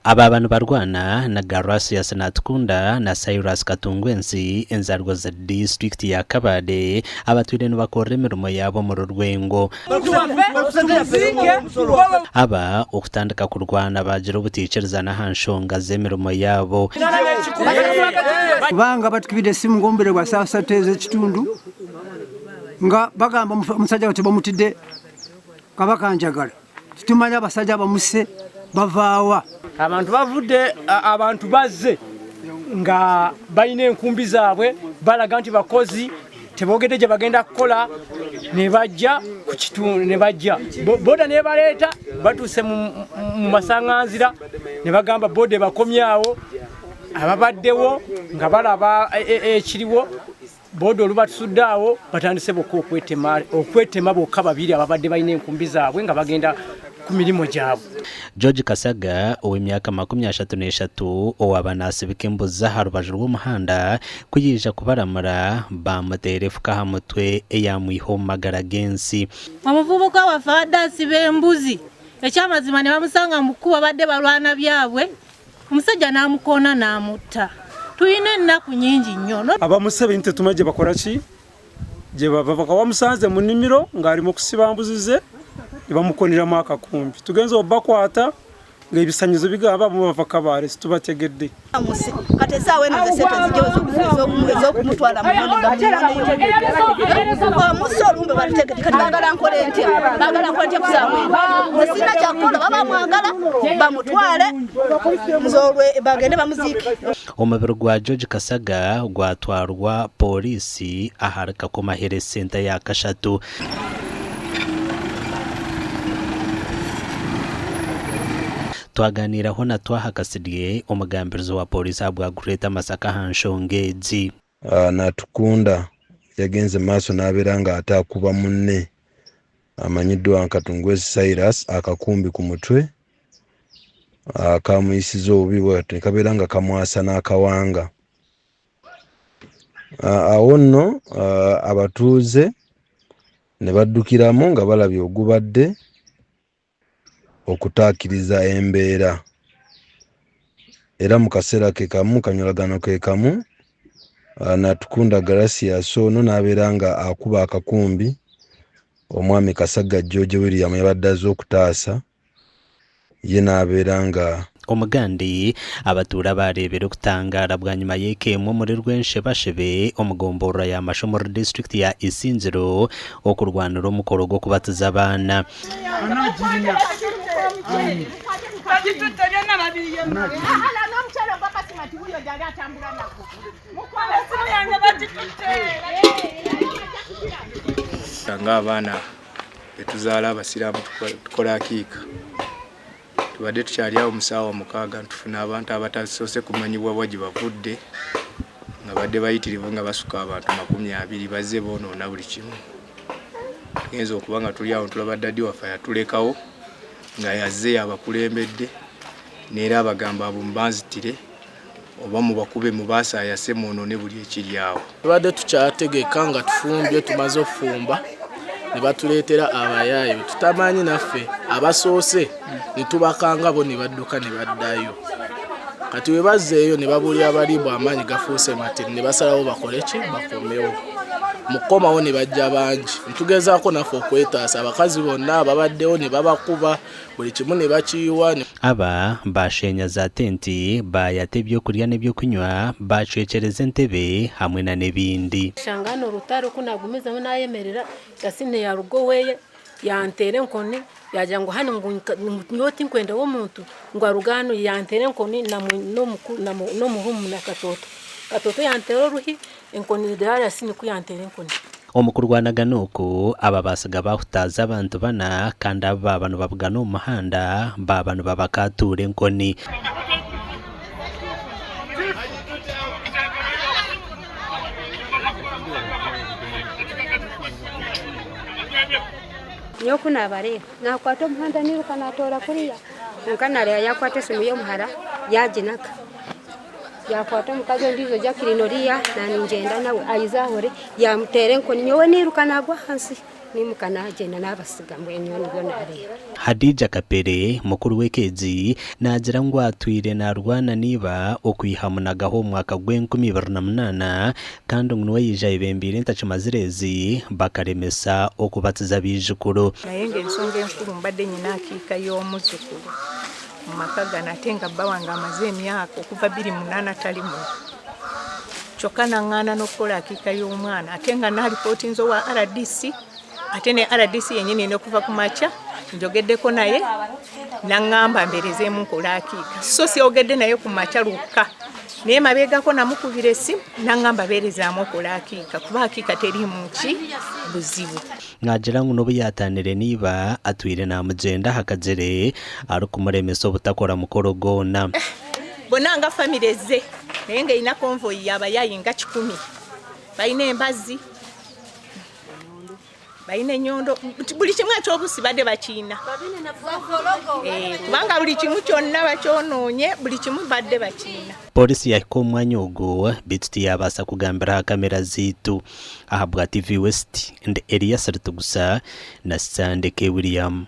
Aba nibarwana na Garasius Natukunda na Cyrus Katungwensi enzarwa za disiturikiti ya Kabale abatwire nibakorera emirimo yaabo omuri Rwengo. Aba okutandika kurwana bagira obutaikirizana aha nshonga z'emirimo yaabo. Kubanga batukubidde essimu ng'omubiri gwa ssaawa ssatu ez'ekitundu nga bagamba omusajja bati bamutidde Kabaka Njagala. Tutumanya abasajja bamusse bavaawa. Abantu bavudde, abantu bazze nga balina enkumbi zaabwe balaga nti bakozi tebogedde gye bagenda kukola ne bajja ku kitundu ne bajja boda nebaleeta batuuse mu masanganzira ne bagamba boda ebakomyawo ababaddewo nga balaba ekiriwo boda olubatusudde awo batandise bokka okwetema bokka babiri ababadde balina enkumbi zaabwe nga bagenda ku mirimu gyabwe. George Kasaga ow'emyaka 33 owaba naasibika embuzi aha rubaju rw'omuhanda ku yaija kubaramura baamuteera efuka aha mutwe eyamwiha omu magara g'ensi. Omuvubuka waffe abadde asiba embuzi ekyamazima ne bamusanga mu kkubo babadde balwana byabwe omusajja n'amukoona n'amutta. Tulina ennaku nnyingi nnyo. Abamusebe tetumanyi gye bakora ki gye bava bakaba bamusanze mu nnimiro ng'ali mu kusiba mbuzi ze ne bamukoneramu akakumbi. Tugenze obbakwata ng'ebisanyizo bigamba bo bava Kabale situbategedde. Kati essaawa eno ze ssente nzigyewo ez'okumutwala mu omusi olumbe balutegedde. Kati baagala nkole ntya? Baagala nkole ntya ku ssaawa eno? Nze sirina kyakukola, baba mwagala bamutwale nze olwe bagende bamuziike. Omubiri gwa George Kasaga gwatwarwa pooriisi ahari Kakoma Health Centre ya kashatu. Twaganiiraho na Twaha Kasirye, omugambirizi wa pooriisi ahabwa Greater Masaka aha nshonga egi. Natukunda yagenze maaso n'abeera ng'ate akuba munne amanyiddwa nka Katungwesi Cyrus akakumbi ku mutwe kamuyisiza obubi bw'atyo ne kabeera nga kamwasa n'akawanga. Awo nno abatuuze ne baddukiramu nga balabye ogubadde okutaakiriza embeera era mu kaseera ke kamu kanyolagano ke kamu Natukunda Garasius ono n'abeera nga akuba akakumbi omwami Kasagga George William yabadde azze okutaasa ye n'abeera nga Omugandi abatuura bareebera okutangaara bwanyima y'eka emwe omuri Rwenshebashebe omugomborora ya Masho omuri disitulikiti ya Isingiro okurwanira omukoro gw'okubatiza abaana. Ng'abaana betuzaala abasiraamu tukola akiika. Tubadde tukyali awo mu ssaawa 6 ntufuna abantu abatasoose kumanyibwa wa gye bavudde nga badde bayitirivu nga basuka abantu 20 bazze boonoona buli kimu. Tugenze okuba nga tuli awo tulaba dadi waffe yatulekawo nga yazze yabakulembedde n'era abagamba abo mubanzitire oba mubakube mubasaayase mwonoone buli ekiri awo. Tubadde tukyategeka nga tufumbye tumaze okufumba ne batuleetera abayaaye tutamanyi naffe abasoose ne tubakanga bo ne badduka ne baddayo. Kati we bazzeeyo ne babuulira abalimbu amaanyi gafuuse matini ne basalawo bakole ki bakomewo. Mu kukomawo ne bajja bangi ne tugezaako naffe okwetaasa abakazi bonna ababaddewo ne babakuba buli kimu ne bakiyiwa. Aba bashenya za tenti bayata ebyokurya n'ebyokunywa bacwekyereza entebe hamwe na n'ebindi. Shanga hano orutare oku nagumizamu nayemerera Yasine yaruga oweye yanteera enkoni yagira ngu hanu ngu nyowe tinkwenda w'omuntu ngu aruga hanu yanteera enkoni n'omuhumu na Katooto. Katooto yanteera oruhi enkoni Yasine ku yanteera enkoni. Omu kurwanagana oku aba basiga bahutaaza abantu bana kandi abo baaba nibabugana omu muhanda baaba nibabakatuura enkoni. Nyowe nabareeba nakwata omuhanda niruka natoora kuriya konka nareeba yakwata esimu y'omuhara yaginaka yakwata omukazi ondiijo Jacqueline oriya naningyenda nawe aiza ahore yamuteera enkoni nyowe niruka nagwa ahansi. Niimuka naagyenda naabasiga mbwenu nyowe nibyo naareeba. Hadija Kapere, mukuru w'eka egi, naagira ngu atwire naarwana na iba okwiha munagaho omu mwaka gw'enkumi ibiri na munaana kandi ngu niwe yaija ayebembeire entakimazire ezi bakaremesa okubatiza abaijukuru. Naye ng'ensonga enkulu mbadde nyina akiika y'omuzzukulu mu maka gano ate nga bba wange amaze emyaka okuva bbiri munaana tali muno kyokka naŋŋaana n'okukola akiika y'omwana ate nga naalipootinze owa rdc ate ne rdc yennyini n'okuva ku makya njogeddeko naye naŋŋamba mbeerezeemu nkola akiika so syogedde naye ku makya lwokka naye mabegako namukubira essimu naŋŋamba beerezaamu okola akiika kuba akiika teriimu ki buzibu. Naagira ngu n'obu yaataanire na iba, atwire naamugyenda aha kagyere arikumuremesa obutakora mukoro gwona. Bonna nga famire ezze naye ng'erina konvoyi y'abayaayi nga kikumi. Balina embazzi, balina ennyondo, buli kimu eky'obussi badde bakirina. Eh, kubanga buli kimu kyonna bakyonoonye, buli kimu badde bakirina. Pooriisi yaahika omu mwanya ogu beitu tiyaabaasa kugambira aha kamera zaitu. Ahabwa TV West, ndi Elias Ritugusa na Sande K. William.